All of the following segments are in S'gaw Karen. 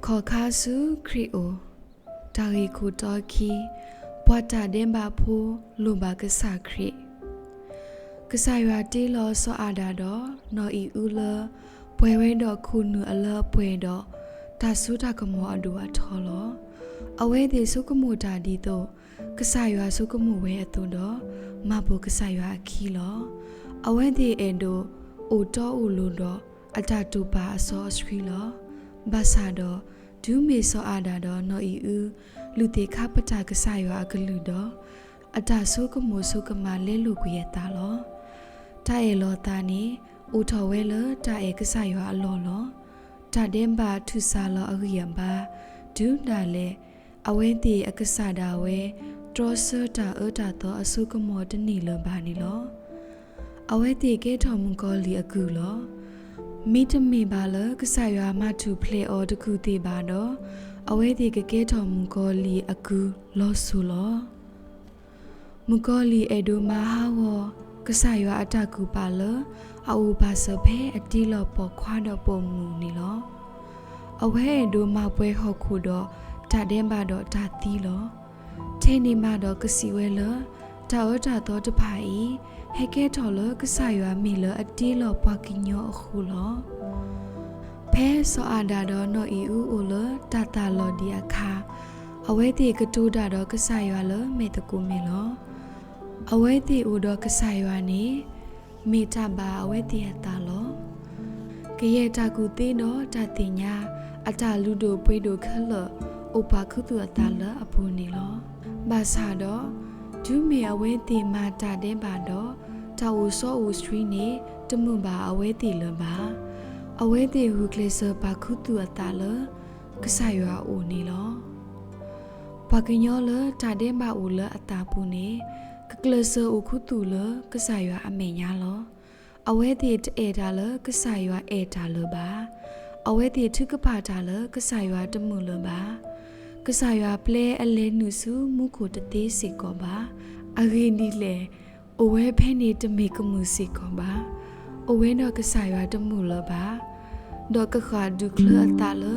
ခီၣ်ခါဆူခရံာ်အိၣ်. တၢ်ဂ့ၢ်ခိၣ်တီခံ, ပှၤတၢ်ဒဲးဘးဖိလိၣ်ဘၣ်ကစၢ်ခရံာ်. ကစၢ်ယွၤတ့လီၤစီၤအၤဒၣ်ဒီးနီၢ်အံၣ်အူလၢ ပှဲၤဝဲဒီးခိၣ်နူာ်အလၢအပှဲၤဒီး တၢ်စိတၢ်ကမီၤအဒိၣ်အထီလီၤ. အဝဲသ့ၣ်ဆိကမိၣ်တၢ်ဒ်သိး ကစၢ်ယွၤဆိကမိၣ်ဝဲအသိးဒီး မၤပိာ်ကစၢ်ယွၤအခံလီၤ. အဝဲသ့ၣ်အဲၣ်ဒိးအိၣ်တီအိၣ်လိၤဒီး အတၢ်တိာ်ပာ်အစီအဆှံလီၤ. ဘၣ်ဆၣ်ဒီး တုၤမ့ၢ်စီၤအၤဒၣ်ဒီးနီၢ်အံၣ်အူ လုၢ်သ့ၣ်ခါပတာ်ကစၢ်ယွၤအကလုၢ်ဒီး အတၢ်ဆိကမိၣ်ဆိကမးလဲလိာ်ကွံာ်အသးလီၤ. တၢ်အဲၣ်လီၤသးန့ၣ် အိၣ်ထီၣ်ဝဲလၢတၢ်အဲၣ်ကစၢ်ယွၤအလီၢ်လီၤ. တၢ်ဒဲးဘးထုးစးလီၤအဂံၢ်အဘါ တုၤဒၣ်လဲာ် အဝဲသ့ၣ်အကစၢ်ဒၣ်ဝဲ တြီဆၢတၢ်အၢတၢ်သီအစိကမီၤတန့ၢ်လၢၤဘၣ်န့ၣ်လီၤ. အဝဲသ့ၣ်ကဲထီၣ်မုၣ်ကီၤလံၢ်အကုၢ်လီၤ. မ့တမ့ၢ်ဘၣ်လၢကစၢ်ယွၤမၤထူၣ်ဖျဲးအီၤတကုၢ်သ့ၣ်ဘၣ်ဒီး အဝဲသ့ၣ်ကကဲထီၣ်မုၣ်ကီၤလံၢ်အကုၢ်လီၤစိၤလီၤ. မုၣ်ကီၤလံၢ်အဲၣ်ဒိးမၤဟးဂီၤ ကစၢ်ယွၤအတၢ်ကူၣ်ပာ်လၢ အအိၣ်ပာ်စၢၤဖဲအတ့လီၤပိာ်ခွါဒီးပိာ်မုၣ်န့ၣ်လီၤ. အဝဲအဲၣ်ဒိးမၤပှဲၤဟီၣ်ခိၣ်ဒီးတၢ်ဒဲးဘးဒီးတၢ်သံလီၤ. ထဲန့ၣ်မးဒီးကစံးဝဲလၢ တၢ်အၢတၢ်သီတဖၣ်အံၤ ဟဲကဲထီၣ်လၢကစၢ်ယွၤမ့ၢ်လၢအတ့လီၤပှၤကညီအဃိလီၤ. ဖဲစီၤအၤဒၣ်ဒီးနီၢ်အံၣ်အူအိၣ်လၢတၢ်သၣ်လီၤဒံးအခါ, အဝဲသ့ၣ်ကတိၤတၢ်ဒီးကစၢ်ယွၤလၢမဲာ်သကိးမ့ၢ်လီၤ. အဝဲသ့ၣ်အိၣ်ဒီးကစၢ်ယွၤန့ၣ် မ့ၢ်တၢ်ဘၣ်အဝဲသ့ၣ်အသးလီၤ. ကယဲၢ်တၢ်ကူၣ်သ့ဒီးတၢ်သ့ၣ်ညါ အတၢ်လုၢ်ဒိၣ်ပှ့ၤဒိၣ်ခဲလၢာ် အိၣ်ပာ်ခူသူၣ်အသးလၢအပူၤန့ၣ်လီၤ. ဘၣ်ဆၣ်ဒီး တုၤမ့ၢ်အဝဲသ့ၣ်မၤတၢ်ဒဲးဘးဒီး တၢ်အိၣ်စီအိၣ်ဆှံန့ၣ် တမုာ်ဘၣ်အဝဲသ့ၣ်လၢၤဘၣ်. အဝဲသ့ၣ်ဂုာ်ကျဲးစၢးပာ်ခူသူၣ်အသးလၢ ကစၢ်ယွၤအအိၣ်န့ၣ်လီၤ. ပှၤကညီလၢတၢ်ဒဲးဘးအိၣ်လၢအသးပူၤန့ၣ် ကကျဲးစၢးအိၣ်ခူသူၣ်လၢကစၢ်ယွၤအမဲာ်ညါလီၤ. အဝဲသ့ၣ်တအဲၣ်တၢ်လၢကစၢ်ယွၤအဲၣ်တၢ်လၢၤဘၣ်. အဝဲသ့ၣ်ထုကဖၣ်တၢ်လၢကစၢ်ယွၤတမုာ်လၢၤဘၣ်. ကစၢ်ယွၤပျဲအလဲၤနုာ်ဆူမူခိၣ်တသ့စ့ၢ်ကီးဘၣ်. အဂ့ၢ်ဒ်လဲၣ်, အိၣ်ဝဲဖဲန့ၣ်တမ့ၢ်ကမုာ်စ့ၢ်ကီးဘၣ်. အိၣ်ဝဲဒီးကစၢ်ယွၤတမုာ်လၢၤဘၣ်. ဒီးကဃၣ်ဒုးချၢအသးလၢ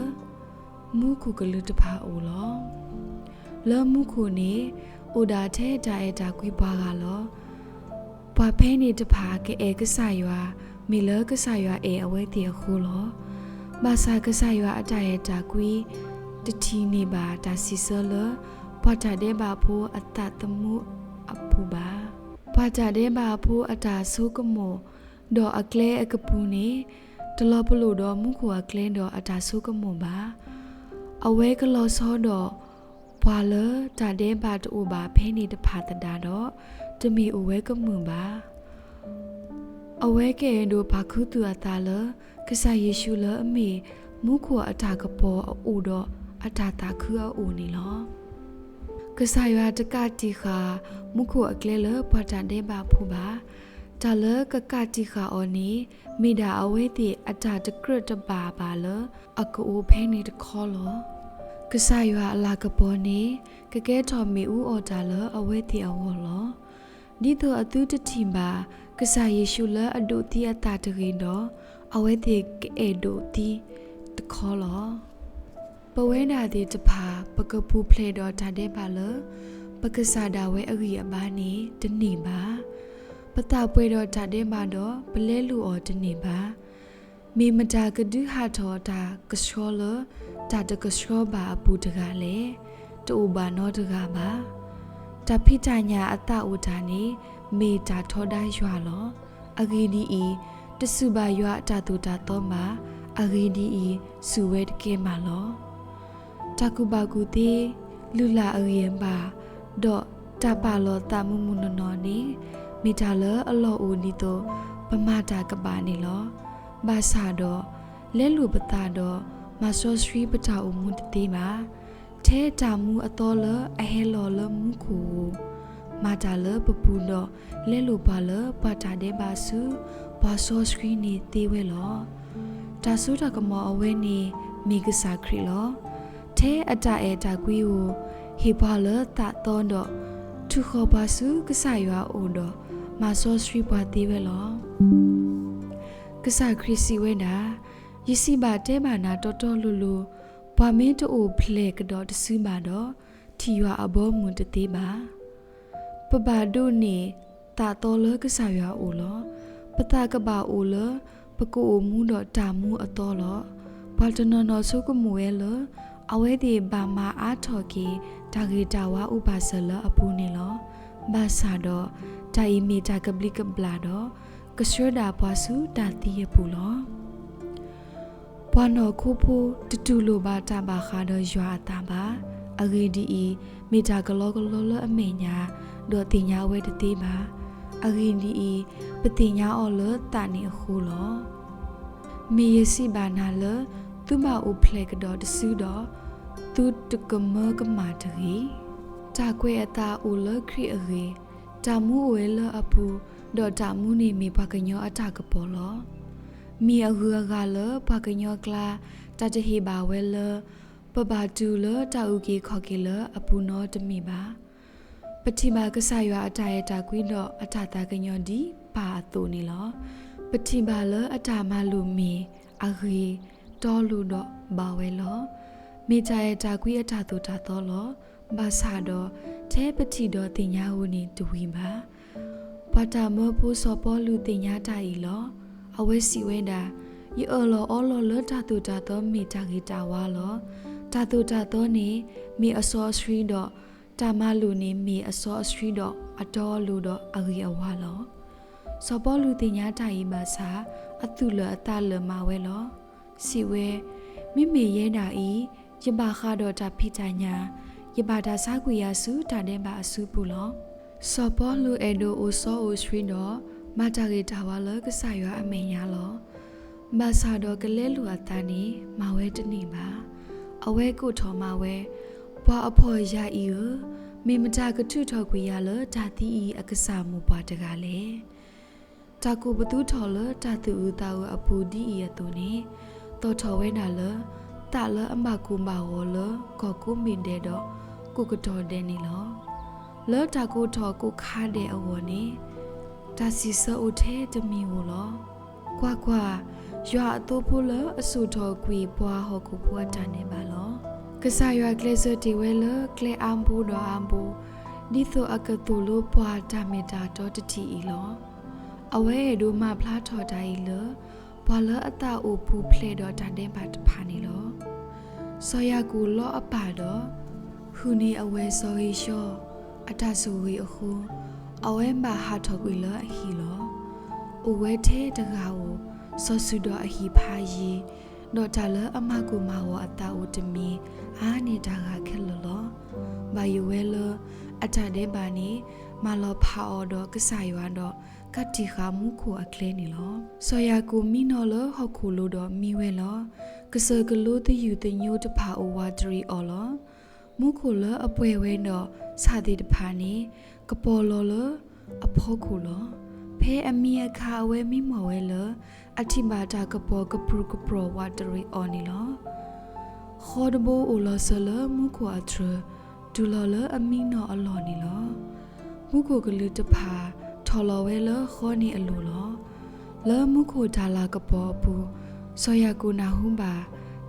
မူခိၣ်ကလူးတဖၣ်အအိၣ်လီၤ. လၢမူခိၣ်န့ၣ် အိၣ်ဒၣ်ထဲတၢ်အဲၣ်တၢ်ကွံပှၤဂၤလီၤ. ပှၤဖဲန့ၣ်တဖၣ်ကအဲၣ်ကစၢ်ယွၤ မ့ၢ်လၢကစၢ်ယွၤအဲၣ်အဝဲသ့ၣ်အဃိလီၤ. ဘၣ်ဆၣ်ကစၢ်ယွၤအတၢ်အဲၣ်တၢ်ကွံ တထံၣ်န့ၢ်ဘၣ်တၢ်စံးဆၢလၢ ပှၤတၢ်ဒဲးဘးဖိအသးသမူအပူၤဘၣ်. ပှၤတၢ်ဒဲးဘးဖိအတၢ်ဆိကမိၣ် ဒီးအကျဲအကပူၤန့ၣ် တလီၤပလိာ်ဒီးမူခိၣ်အကျဲဒီးအတၢ်ဆိကမိၣ်ဘၣ်. အဝဲကလီၤဆီဒီးပှၤလၢတၢ်ဒဲးဘးတအိၣ်ဘၣ်ဖဲန့ၣ်တဖၣ်သတးဒီး တမ့ၢ်အိၣ်ဝဲကမုာ်ဘၣ်. အဝဲကအဲၣ်ဒိးပာ်ခူသူၣ်အသးလၢ ကစၢ်ယ့ၣ်ၡူးလၢအမ့ၢ်မူခိၣ်အတၢ်ကပီၤအအိၣ်ဒီးအတၢ်သးခုအအိၣ်န့ၣ်လီၤ. ကစၢ်ယွၤတကးတံာ်ဃာ်မူခိၣ်အကျဲလၢပှၤတၢ်ဒဲးဘးဖိဘၣ်. တၢ်လၢကကးတံာ်ဃာ်အီၤန့ၣ် မ့ၢ်ဒၣ်အဝဲသ့ၣ်အတၢ်တကြၢးတဘၣ်ဘၣ်လၢအကအိၣ်ဖဲန့ၣ်တခီလီၤ. ကစၢ်ယွၤအလၤကပီၤန့ၣ် ကကဲထီၣ်မ့ၣ်အူအီၣ်တၢ်လၢအဝဲသ့ၣ်အဂီၢ်လီၤ. ဒ်သိးအသုတထံၣ်ဘၣ် ကစၢ်ယ့ၣ်ၡူးလၢအဒိးသံအသးတဂ့ၤဒီး အဝဲသ့ၣ်ကအဲၣ်ဒိးသံတခီလီၤ. ပဝဲဒၣ်သ့ၣ်တဖၣ် ပကပူၤဖျဲးဒီးတၢ်ဒဲးဘးလၢ ပကစၢ်ဒၣ်ဝဲအဂံၢ်အဘါန့ၣ် တန့ၢ်ဘၣ်. ပသးပှဲၤဒီးတၢ်ဒဲးဘးဒီး ပလဲလိာ်အီၤတန့ၢ်ဘၣ်. မ့ၢ်မတၤကဒုးဟးထီၣ်တၢ်ကဆှီလၢ တၢ်တကဆှီဘၣ်အပူၤတဂၤလဲၣ်. တအိၣ်ဘၣ်နီတဂၤဘၣ်. တၢ်ဖံးတၢ်ညၣ်အသးအိၣ်တၢ်န့ၣ် မ့ၢ်တၢ်ထီဒါယွၤလီၤ. အဂ့ၢ်ဒ်အံၤ, တစူၢ်ဘၣ်ယွၤအတၢ်သိၣ်တၢ်သီဘၣ်. အဂ့ၢ်ဒ်အံၤ, စူၢ်ဝဲတကဲမးလီၤ. တၢ်ကူၣ်ဘၣ်ကူၣ်သ့, လုၢ်လၢ်အဂံၢ်အဘါ, ဒီးတၢ်ပာ်လီၤသးမုၢ်မုၢ်နီၢ်နီၢ်န့ၣ် မ့ၢ်တၢ်လၢအလီၢ်အိၣ်ဒ်သိး ပမၤတၢ်ကဘၣ်န့ၣ်လီၤ. ဘၣ်ဆၣ်ဒီး လဲလိာ်ပသးဒီး မၤစီဆှံပတၢ်အိၣ်မူတသ့ဘၣ်. ထဲတၢ်မူအသီလၢအဟဲလီၤလၢမူခိၣ်ဧိၤ, မၤတၢ်လၢပပူၤဒီး လဲလိာ်ပှၤလၢပှၤတၢ်ဒဲးဘးဆူ ပှၤစီဆှံန့ၣ်သ့ဝဲလီၤ. တၢ်စိတၢ်ကမီၤအဝဲန့ၣ် မ့ၢ်ကစၢ်ခရံာ်လီၤ. ထဲအတၢ်အဲၣ်တၢ်ကွံဧိၤ, ဟ့ၣ်ပှၤလၢသးသီဒီး ထုးဃီၤပှၤဆူကစၢ်ယွၤအအိၣ်ဒီး မၤစီဆှံပှၤသ့ဝဲလီၤ. ကစၢ်ခရံာ်စံးဝဲဒၣ်, ယစံးဘၣ်တဲဘၣ်နၤတီတီလိၤလိၤ, ပှၤမ့ၢ်တအိၣ်ဖျဲၣ်ကဒီးတစုဘၣ်ဒီး, ထံၣ်ယွၤအဘီအမုၢ်တသ့ဘၣ်. ပဘၣ်ဒိးန့ၢ်သးသီလၢကစၢ်ယွၤအအိၣ်လီၤ. ပသးကဘၣ်အိၣ်လၢ ပကအိၣ်မူဒီးတၢ်မူအသီလီၤ. ပှၤတနီၤနီၤဆိကမိၣ်ဝဲလၢ အဝဲသ့ၣ်ဘၣ်မၤအါထီၣ်က့ၤ တၢ်ဂ့ၤတၢ်ဝါအိၣ်ဘၣ်စၢၤလၢအပူၤန့ၣ်လီၤ. ဘၣ်ဆၣ်ဒီး တၢ်အံၤမ့ၢ်တၢ်ကဘျံးကဘျၣ်ဒီး ကဆှၢဒၣ်ပှၤဆူတၢ်သံအပူၤလီၤ. ပှၤနီၢ်ခိဖိတတူၢ်လိာ်ဘၣ်တၢ်ဘၣ်ဃးဒီးယွၤအသးဘၣ်. အဂ့ၢ်ဒ်အံၤ, မ့ၢ်တၢ်ကလီကလီလၢအမဲာ်ညါ, ဒီးသ့ၣ်ညါဝဲတသ့ဘၣ်. အဂ့ၢ်ဒ်အံၤ, ပသ့ၣ်ညါအီၤလၢသးန့ၣ်အဃိလီၤ. မ့ၢ်ယစံးဘၣ်နၤလၢ သုဘၣ်အိၣ်ဖျဲၣ်ကဒီးတစုဒီး, သုတကမၢကမၣ်တဂ့ၤ. တၢ်ကွဲးအသးအိၣ်လၢခရံာ်အဂ့ၢ်, တၢ်မူအိၣ်ဝဲလၢအပူၤ, ဒီးတၢ်မူန့ၣ်မ့ၢ်ပှၤကညီအတၢ်ကပီၤလီၤ. မ့ၢ်အဂုၤအဂၤလၢပှၤကညီအကျါ, တၢ်တဟ့ၣ်ဘၣ်ဝဲလၢ ပဘၣ်တူၢ်လၢတၢ်အုၣ်က့ၤခီၣ်က့ၤလၢအပူၤနီတမ့ၢ်ဘၣ်. ပထံၣ်ဘၣ်ကစၢ်ယွၤအတၢ်အဲၣ်တၢ်ကွံဒီးအတၢ်သးကညီၤဒ်ပၢ်အသိးန့ၣ်လီၤ. ပထံၣ်ဘၣ်လၢအတၢ်မၤလိာ်မ့ၢ်အဂ့ၤတီလိၤဒီးဘၣ်ဝဲလီၤ. မ့ၢ်တၢ်အဲၣ်တၢ်ကွံအတၢ်သိၣ်တၢ်သီလီၤ. ဘၣ်ဆၣ်ဒီး ထဲပထံၣ်ဒီးသ့ၣ်ညါဧိၤန့ၣ်တဝံၤဘၣ်. ပှၤတၢ်မၢဖိစီၤပီလူးသ့ၣ်ညါတၢ်အံၤလီၤ. အဝဲစံးဝဲဒၣ်, ယအၢၣ်လီၤအီလီၤလၢတၢ်သိၣ်တၢ်သီမ့ၢ်တၢ်ဂ့ၤတၢ်ဝါလီၤ. တၢ်သိၣ်တၢ်သီန့ၣ်မ့ၢ်အစီအဆှံဒီး, တၢ်မၤလိာ်န့ၣ်မ့ၢ်အစီအဆှံဒီးအတီအလိၤဒီးအဂ့ၤအဝါလီၤ. စီၤပီလူးသ့ၣ်ညါတၢ်အံၤဘၣ်ဆၣ်, အသူၣ်လၢာ်အသးလၢာ်မးဝဲလီၤ. စံးဝဲ, မ့မ့ၢ်ယဲဒၣ်အံၤ, ယဘၣ်ဃးဒီးတၢ်ဖံးတၢ်ညၣ်, ယဘၣ်တၢ်ဆါကွံာ်ယၤဆူတၢ်ဒဲးဘးအစုပူၤလီၤ. စီၤပီလူးအဲၣ်ဒိးအိၣ်စီအိၣ်ဆှံဒီး မၤတၢ်ဂ့ၤတၢ်ဝါလၢကစၢ်ယွၤအမဲာ်ညါလီၤ. ဘၣ်ဆၣ်ဒီးကလဲလိာ်အသးန့ၣ် မၤဝဲတန့ၢ်ဘၣ်. အဝဲကိးထီၣ်မၤဝဲ, ပှၤအဖှီၣ်ယာအံၤဧၢ, မ့ၢ်မတၤကထုးထီၣ်ကွံာ်ယၤလၢတၢ်သံအံၤအကစၢ်မိၢ်ပှၢ်တဂၤလဲၣ်. တၢ်ကိးပသူထီၣ်လၢတၢ်သူၣ်အုးသးအုးအပူၤဒ်အံၤအသိးန့ၣ်, သီၣ်ထီၣ်ဝဲဒၣ်လၢ သးလၢအဘၣ်ကိၢ်ဘၣ်ဂီၤလၢကီၢ်ကိးမံၤဒဲးဒီးကိးကတီၢ်ဒဲးန့ၣ်လီၤ. လၢတၢ်ကိးထီၣ်ကိးခါဒဲးအဂီၢ်န့ၣ်, တၢ်စံးဆၢအိၣ်ထဲတမံၤဧိၤလီၤ. ကွၢ်ကွၢ်, ယွၤအသိဖိလၢအစိာ်ထီၣ်ကွံာ်ပှၤဟီၣ်ခိၣ်ဖိအတၢ်ဒဲးဘးလီၤ. ကစၢ်ယွၤကျဲးစၢးတ့ၢ်ဝဲလၢကျဲအါဘိဒီးအါဘိ, ဒ်သိးအကသိၣ်လိပှၤတၢ်မ့ၢ်တၢ်တီတထံၣ်အံၤလီၤ. အဝဲအဲၣ်ဒိးမၤဖျါထီၣ်တၢ်အံၤလၢ ပှၤလၢအသးအိၣ်ပူၤဖျဲးဒီးတၢ်ဒဲးဘးတဖၣ်န့ၣ်လီၤ. စီၤယၤကိာ်လီအပၢ်ဒီး ဟုၣ်န့ၢ်အဝဲၢ်စီၤဧ့ၡီၤအတၢ်ဆိၣ်ဂ့ၤအဃိ, အဝဲဘၣ်ဟးထီၣ်ကွံာ်လၢအဟံၣ်လီၤ. အိၣ်ဝဲထဲတဂၤဧိၤ, စီၤစုၤဒီးအဟံၣ်ဖးယံၤ, ဒီးတၢ်လၢအမၤကိၢ်မၤဂီၤအသးအိၣ်တမံၤ အါန့ၢ်တၢ်ဂၤခဲလၢာ်လီၤ. ဘၣ်ယိၣ်ဝဲလၢ အတၢ်ဒဲးဘးန့ၣ် မၤလီၤဖးအီၤဒီးကစၢ်ယွၤဒီး ကးတံာ်ဃာ်မူခိၣ်အကျဲန့ၣ်လီၤ. စီၤယၤကိာ်မံနီၤလၢဟီၣ်ခိၣ်လိၤဒီးမံဝဲလီၤ. ကစၢၢ်ကလိသယုၢ်သညိတဖၣ်အိၣ်ဝးတရံးအီၤလီၤ. မူခိၣ်လၢအပှဲၤဝဲဒီးဆၣ်သ့ၣ်တဖၣ်န့ၣ် ကပီၤလီၤလၢအဖီခိၣ်လီၤ. ဖဲအမံအခါအဝဲမံမီၢ်ဝဲလၢ အထံၣ်ဘၣ်တၢ်ကပီၤကပြုၢ်ကပြီၢ်ဝးတရံးအီၤန့ၣ်လီၤ. ဃီတဘိအိၣ်လီၤစၢၤလၢမူခိၣ်အထြၢၣ်, တုၤလီၤလၢအမံနီၤအလီၢ်န့ၣ်လီၤ. မူခိၣ်ကလူးတဖၣ်ထီၣ်လီၤဝဲလၢဃီန့ၣ်အလိၤလီၤ. လၢမူခိၣ်တၢ်လၤကပီၤအပူၤ, စီၤယၤကိာ်နၢ်ဟူဘၣ်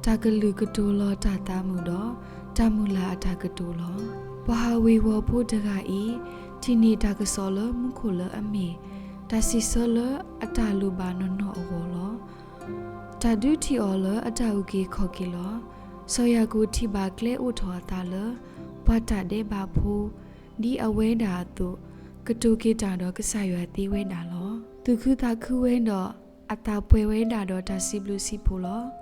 တၢ်ကလုၢ်ကတိၤလီၤတၢ်သးမုာ်ဒီး တၢ်မုၢ်လၢ်အတၢ်ကတိၤလီၤ. ပှၤဟးဝ့ၤဝီၤဖိတဂၤအံၤ ထံၣ်န့ၢ်တၢ်ကစီၣ်လၢမူခိၣ်လၢအမ့ၢ် တၢ်စံးဆၢလၢအတၢ်လိၣ်ဘၣ်နီၢ်နီၢ်အဂီၢ်လီၤ. တၢ်ဒုးထံၣ်အီၤလၢအတၢ်အုၣ်က့ၤခီၣ်က့ၤလီၤ. စီၤယၤကိာ်ထံၣ်ဘၣ်ကျဲအိးထီၣ်အသးလၢ ပှၤတၢ်ဒဲးဘးဖိ ဒ်အဝဲဒၣ်အသိး ကတိၤက့ၤတၢ်ဒီးကစၢ်ယွၤသ့ဝဲဒၣ်လီၤ. သူၣ်ခုသးခုဝဲဒီး အသးပှဲၤဝဲဒၣ်ဒီးတၢ်စံးဘျုးစံးဖှိၣ်လီၤ.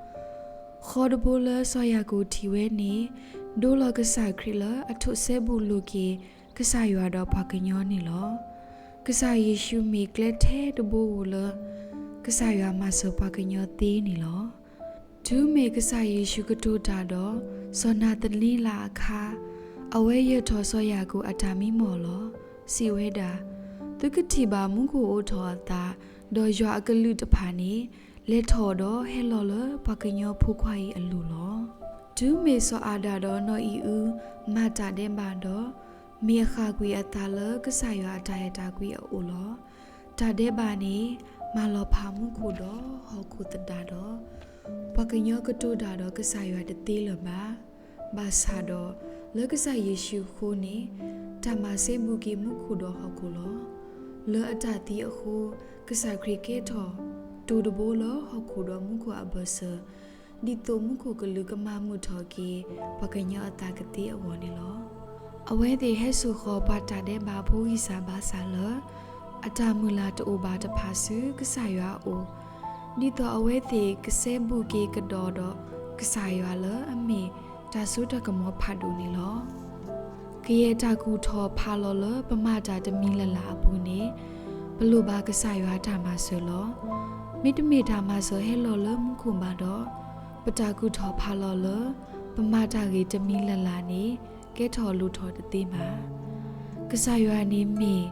ဃီတဘိလၢစီၤယၤကိာ်ထံၣ်ဝဲန့ၣ် ဒိလီၤကစၢ်ခရံာ်လၢအထိးစဲဘူးလိာ်က့ၤ ကစၢ်ယွၤဒီးပှၤကညီန့ၣ်လီၤ. ကစၢ်ယ့ၣ်ၡူးမ့ၢ်ကျဲထဲတဘိဧိၤလၢ ကစၢ်ယွၤမၤစၢၤပှၤကညီသ့န့ၣ်လီၤ. တုၤမ့ၢ်ကစၢ်ယ့ၣ်ၡူးကတိၤတၢ်ဒီး စီၤနၤသန့လးအခါ, အဝဲယၢၤထီၣ်စီၤယၤကိာ်အတၢ်မံမီၢ်လီၤ. စံးဝဲဒၣ်, သုကထံၣ်ဘၣ်မူခိၣ်အိးထီၣ်အသး, ဒီးယွၤအကလုာ်တဖၣ်န့ၣ် လဲၤထီၣ်ဒီးဟဲလီၤလၢပှၤကညီဖိခွါအံၤအလိၤလီၤ. တုၤမ့ၢ်စီၤအၤဒၣ်ဒီးနီၢ်အံၣ်အု မၤတၢ်ဒဲးဘးဒီး, မ့ၢ်အဃၣ်ကွံာ်အသးလၢကစၢ်ယွၤအတၢ်အဲၣ်တၢ်ကွံအအိၣ်လီၤ. တၢ်ဒဲးဘးန့ၣ် မၤလီၤဖးမူခိၣ်ဒီးဟီၣ်ခိၣ်သဒါဒီး ပှၤကညီကတိၤတၢ်ဒီးကစၢ်ယွၤတသ့လၢၤဘၣ်. ဘၣ်ဆၣ်ဒီး လၢကစၢ်ယ့ၣ်ၡူးအဃိန့ၣ် တၢ်မၤစဲဘူးက့ၤမူခိၣ်ဒီးဟီၣ်ခိၣ်လီၤ. လၢအတၢ်သံအဃိ ကစၢ်ခရံာ်ကဲထီၣ် တိၤတဘိလၢဟီၣ်ခိၣ်ဒီးမူခိၣ်အဘၢၣ်စၢၤ ဒ်သိးမူခိၣ်ကလူးကမၤမုာ်ထီၣ်က့ၤ ပှၤကညီအသးကသ့အဂီၢ်န့ၣ်လီၤ. အဝဲသ့ၣ်ဟဲစိာ်ဃီၤပှၤတၢ်ဒဲးဘးဖိဂံၢ်စၢ်ဘါစၢ်လၢ အတၢ်မုၢ်လၢ်တအိၣ်ဘၣ်တဖၣ်ဆူကစၢ်ယွၤအအိၣ်, ဒ်သိးအဝဲသ့ၣ်ကစဲဘူးက့ၤကဒီးဒီးကစၢ်ယွၤလၢအမ့ၢ်တၢ်စိတၢ်ကမီၤဖးဒိၣ်န့ၣ်လီၤ. ကယဲၢ်တၢ်ကူၣ်ထီၣ်ဖးလီၤလၢပမၤတၢ်တမံၤလၢ်လၢ်အပူၤန့ၣ် ပလိၣ်ဘၣ်ကစၢ်ယွၤတၢ်မၤစၢၤလီၤ. မ့တမ့ၢ်တၢ်မၤစၢၤဟဲလီၤလၢမူခိၣ်ဘၣ်ဒီး ပတၢ်ကူၣ်ထီၣ်ဖးလီၤလၢ ပမၤတၢ်ဂ့ၤတမံၤလၢ်လၢ်န့ၣ် ကဲထီၣ်လိၣ်ထီၣ်တသ့ဘၣ်. ကစၢ်ယွၤန့ၣ်မ့ၢ်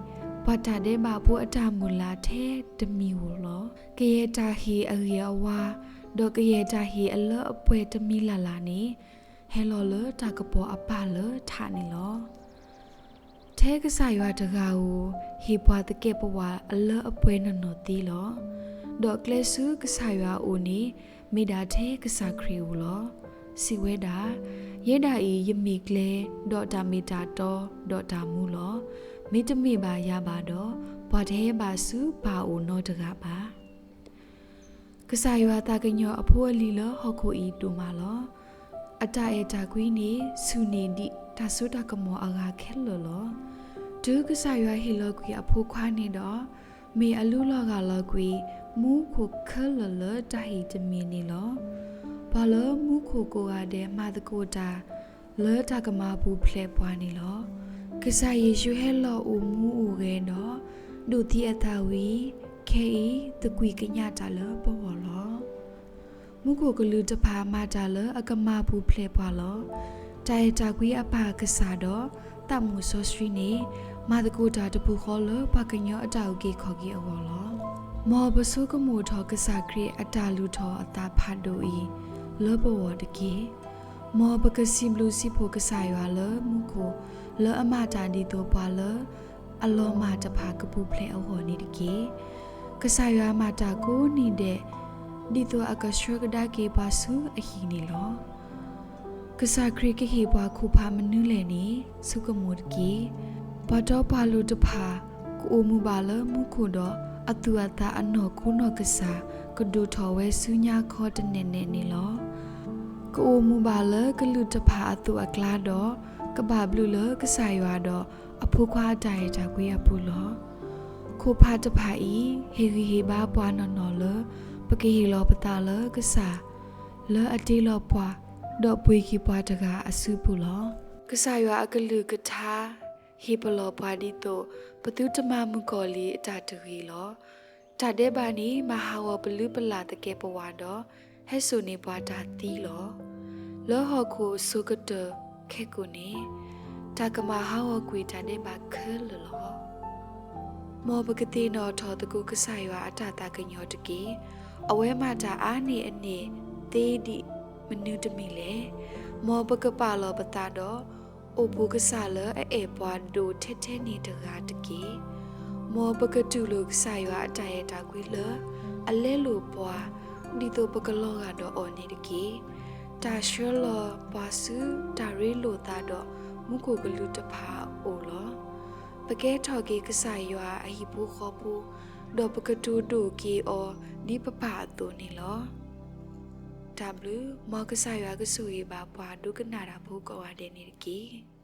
ပှၤတၢ်ဒဲးဘးဖိအတၢ်မုၢ်လၢ်ထဲတမံၤဧိၤလီၤ. ကယဲၢ်တၢ်ဟ့ၣ်အဂ့ၤအဝါ ဒီးကယဲၢ်တၢ်ဟ့ၣ်အလၢအပှဲၤတမံၤလၢ်လၢ်န့ၣ် ဟဲလီၤလၢတၢ်ကပီၤအပၢ်လၢထးန့ၣ်လီၤ. ထဲကစၢ်ယွၤတဂၤဧိၤ ဟ့ၣ်ပှၤသကဲးပဝးအလၢအပှဲၤနီၢ်နီၢ်သ့လီၤ. ဒီးကျဲဆူကစၢ်ယွၤအအိၣ်န့ၣ် မ့ၢ်ဒၣ်ထဲကစၢ်ခရံာ်အအိၣ်လီၤ. စံးဝဲဒၣ်, ယဲဒၣ်အံၤ ယမ့ၢ်ကျဲ, ဒီးတၢ်မ့ၢ်တၢ်တီ, ဒီးတၢ်မူလီၤ. မ့တမ့ၢ်ဘၣ်ယၤဘၣ်ဒီး ပှၤတဟဲဘၣ်ဆူပၢ်အအိၣ်နီတဂၤဘၣ်. ကစၢ်ယွၤသးကညီၤအဖိအလံၤလၢဟီၣ်ခိၣ်အံၤဒိၣ်မးလီၤ. အတၢ်အဲၣ်တၢ်ကွံန့ၣ် ဆူၣ်န့ၢ်ဒံးတၢ်စိတၢ်ကမီၤအဂၤခဲလၢာ်လီၤ. တုၤကစၢ်ယွၤဟ့ၣ်လီၤကွံာ်အဖိခွါန့ၣ်ဒီး, မ့ၢ်အလူလီၤဂာ်လီၤကွံာ် မူခိၣ်ခဲလၢာ်လၢတၢ်ဟ့ၣ်တမံၤန့ၣ်လီၤ. ပှၤလၢမူခိၣ်ကိးဂၤဒဲး မၤသကိးတၢ် လၢတၢ်ကမၤပူၤဖျဲးပှၤန့ၣ်လီၤ. ကစၢ်ယ့ၣ်ၡူးဟဲလီၤအိၣ်မူအိၣ်ဂဲၤဒီး ဒိးသံအသးဝံၤ, ခဲအံၤသကွံာ်ကညးတၢ်လၢပဂီၢ်လီၤ. မူခိၣ်ကလူးတဖၣ်မၤတၢ်လၢအကမၤပူၤဖျဲးပှၤလီၤ. တၢ်အဲၣ်တၢ်ကွံအပၢ်ကစၢ်ဒီး သးမိၣ်စီဆှံန့ၣ် မၤသကိးတၢ်တပူၤဃီလၢပှၤကညီအတၢ်အုၣ်က့ၤခီၣ်က့ၤအဂီၢ်လီၤ. မ်ပဆိကမိၣ်ထီၣ်ကစၢ်ခရံာ်အတၢ်လုၢ်ထီၣ်အသးဖးဒိၣ်အံၤ လၢပဂီၢ်တက့ၢ်. မ်ပကစံးဘျုးစံးဖှိၣ်ကစၢ်ယွၤလၢမူခိၣ် လၢအမၤတၢ်ဒ်သိးပှၤလၢ အလီၤမၢ်တဖၣ်ကပူၤဖျဲးအဂီၢ်န့ၣ်တက့ၢ်. ကစၢ်ယွၤမၤတၢ်ကိးနံၤဒဲး ဒ်သိးအကဆှၢကဒါက့ၤပှၤဆူအဟံၣ်န့ၣ်လီၤ. ကစၢ်ခရံာ်ကဟ့ၣ်ပှၤခိၣ်ဖးမနုၤလဲၣ်န့ၣ် ဆိကမိၣ်တက့ၢ်. ပှၤတီပှၤလိၤတဖၣ် ကအိၣ်မူဘၣ်လၢမူခိၣ်ဒီး အသူၣ်အသးအနီၢ်ကူနီၢ်ကစၢ် ကဒိၣ်ထီၣ်ဝဲဆူညါခီတနဲၣ်နဲၣ်န့ၣ်လီၤ. ကအိၣ်မူဘၣ်လၢကလုာ်တဖၣ်အသိးအကျါဒီး ကဘၣ်ဘျုးလၢကစၢ်ယွၤဒီးအဖိခွါအတၢ်အဲၣ်တၢ်ကွံအပူၤလီၤ. ခိၣ်ဖးတဖၣ်အံၤ ဟ့ၣ်ဂံၢ်ဟ့ၣ်ဘါပှၤနီၢ်နီၢ်လၢ ပကဟ့ၣ်လီၤပသးလၢကစၢ် လၢအတ့လီၤပှၤ ဒီးပှ့ၤက့ၤပှၤတဂၤအစုပူၤလီၤ. ကစၢ်ယွၤအကလုၢ်ကထါ ဟ့ၣ်ပလီၢ်ပှၤဒ်သိး ပသုတမၤမုၢ်ကီၢ်လံၤအတၢ်တဂ့ၤလီၤ. တၢ်ဒဲးဘးန့ၣ် မၤဟးဂီၤပလုၢ်ပလၢ်သကဲးပဝးဒီး ဟဲစိာ်န့ၢ်ပှၤတၢ်သံလီၤ. လၢဟီၣ်ခိၣ်အစိၤကတၢၢ်ခဲကိာ်န့ၣ် တၢ်ကမၤဟးဂီၤကွံာ်တၢ်ဒဲးဘးခဲလၢာ်လီၤ. မ်ပကသ့ၣ်နီၣ်ထီၣ်သကိးကစၢ်ယွၤအတၢ်သးကညီၤတက့ၢ်. အဝဲမၤတၢ်အါန့ၢ်အန့ၣ်သ့ဒံးမနုၤတမံၤလဲၣ်. မ်ပကပာ်လီၤပသးဒီး အိၣ်ဘူးကစၢ်လၢအအဲၣ်ပှၤဒိၣ်ထဲထဲန့ၣ်တဂၤတက့ၢ်. မ်ပကတူၢ်လိာ်ကစၢ်ယွၤအတၢ်အဲၣ်တၢ်ကွံလၢ အလဲလိာ်ပှၤ ဒ်သိးပကလီၤဂာ်ဒီးအီၤန့ၣ်တက့ၢ်. တၢ်ဆှၢလီၤပှၤဆူတၢ်ရ့လိာ်သးဒီးမူခိၣ်ကလူးတဖၣ်အအိၣ်လီၤ. ပကဲထီၣ်က့ၤကစၢ်ယွၤအဟံၣ်ဖိဃီဖိ, ဒီးပကတိၤဒိၣ်က့ၤအီၤဒ်ပပၢ်အသိးန့ၣ်လီၤ. တၢ်ဘျုး, မ်ကစၢ်ယွၤကဆိၣ်ဂ့ၤဘၣ်ပှၤဒိကနၣ်တၢ်ဖိကိးဂၤဒဲးန့ၣ်တက့ၢ်.